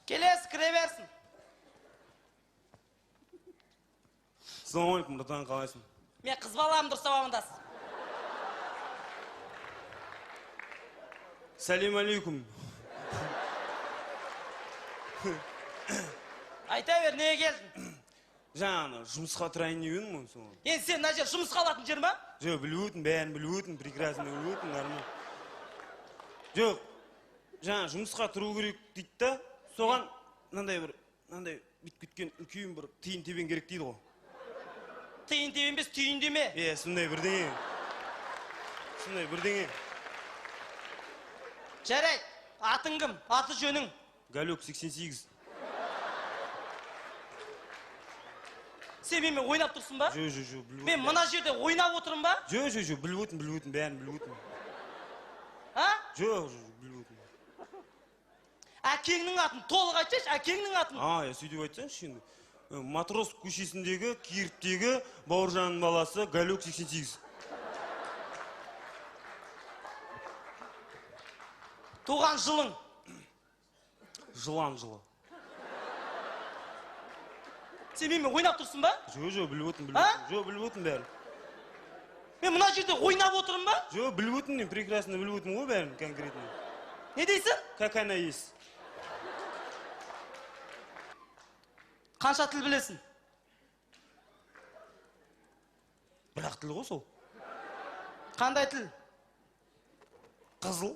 Келесі, кіре берсін. Ассалаумағалейкум, братан, қалайсың? Мен қыз баламын, дұрыстап амандас. Сәлем алейкум. Айта бер, неге келдің? Жаңа ана жұмысқа тұрайын деп едім ғой соны. Енді сен мына жер жұмысқа алатын жер ма? Жоқ, біліп өтін, бәрін біліп өтін, прекрасно біліп өтін, нормально. Жоқ, жаңа жұмысқа тұру керек дейді да, соған мынандай бір, мынандай бүйтіп кеткен үлкен бір тиын тебен керек дейді ғой. Тиын тебен емес, түйіндеме. Иә, сондай бірдеңе. Сондай бірдеңе. Жарайды, атың кім? Аты жөнің? Галек 88. Сен менімен ойнап тұрсың ба? Жоқ, жоқ, жоқ, біліп Мен мына жерде ойнап отырмын ба? Жоқ, жоқ, жоқ, біліп өтін, біліп өтін, бәрін біліп өтін. А? Жоқ, жоқ, біліп өтін. Әкеңнің атын толық айтсайшы, әкеңнің атын. А, я сөйтіп айтсаңшы енді. Матрос көшесіндегі, Киевтегі Бауыржанның баласы Галек 88. Туған жылың? Жылан жылы. Сен менімен ойнап тұрсың ба? Жоқ, жоқ, біліп өтін, біліп өтін. Жоқ, біліп өтін бәрін. Мен мына жерде ойнап отырмын ба? Жоқ, біліп өтін, мен прекрасно біліп өтін ғой бәрін конкретно. Не дейсің? Как она есть. Қанша тіл білесің? Бір-ақ тіл ғой сол. Қандай тіл? Қызыл.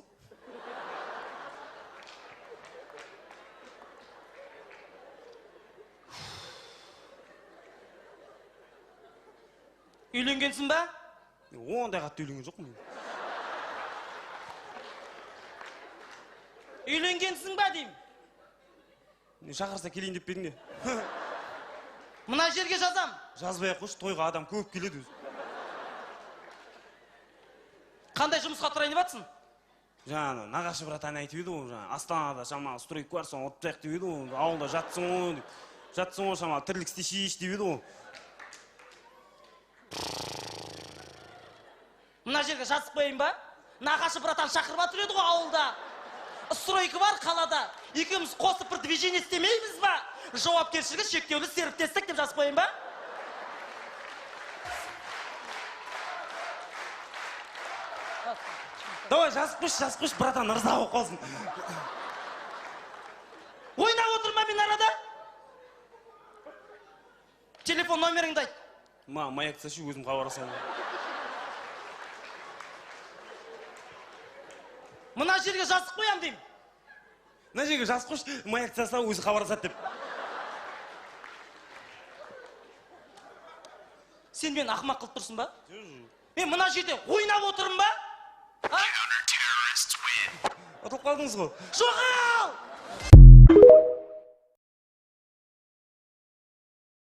Үйленгенсің ба? Ондай қатты үйленген жоқпын мен. Үйленгенсің ба деймін? Не, шақырса келейін деп пе едің не? Мына жерге жазам. Жазбай ақ қойшы, тойға адам көп келеді өзі. Қандай жұмысқа тұрайын деп жатсың? Жаңа ана нағашы братан айтып еді ғой, жаңа Астанада шамалы стройка бар, соны ұрып тастайық деп еді ғой, ауылда жатсың ғой деп. Жатсың ғой шамалы тірлік істешейші деп еді ғой. Мына жерге жазып қояйын ба? Нағашы братан шақырып жатыр еді ғой ауылда. Стройка бар қалада. Екеуміз қосып бір движение істемейміз ба? Жауапкершілігі шектеулі серіктестік деп жазып қояйын ба? Давай жазып қойшы, жазып қойшы, братан ырза болып қалсын. Ойнап отырмын ба мен арада? Телефон номеріңді айт. Ма, маяк тасташы, өзім хабарласамын. Мына жерге жазып қоям деймін. Мына жерге жазып қойшы, маяк тастаса өзі хабарласады деп. Сен мені ақымақ қылып тұрсың ба? Мен мына жерде ойнап отырмын ба? А? Ұтылып қалдыңыз ғой. Жоға!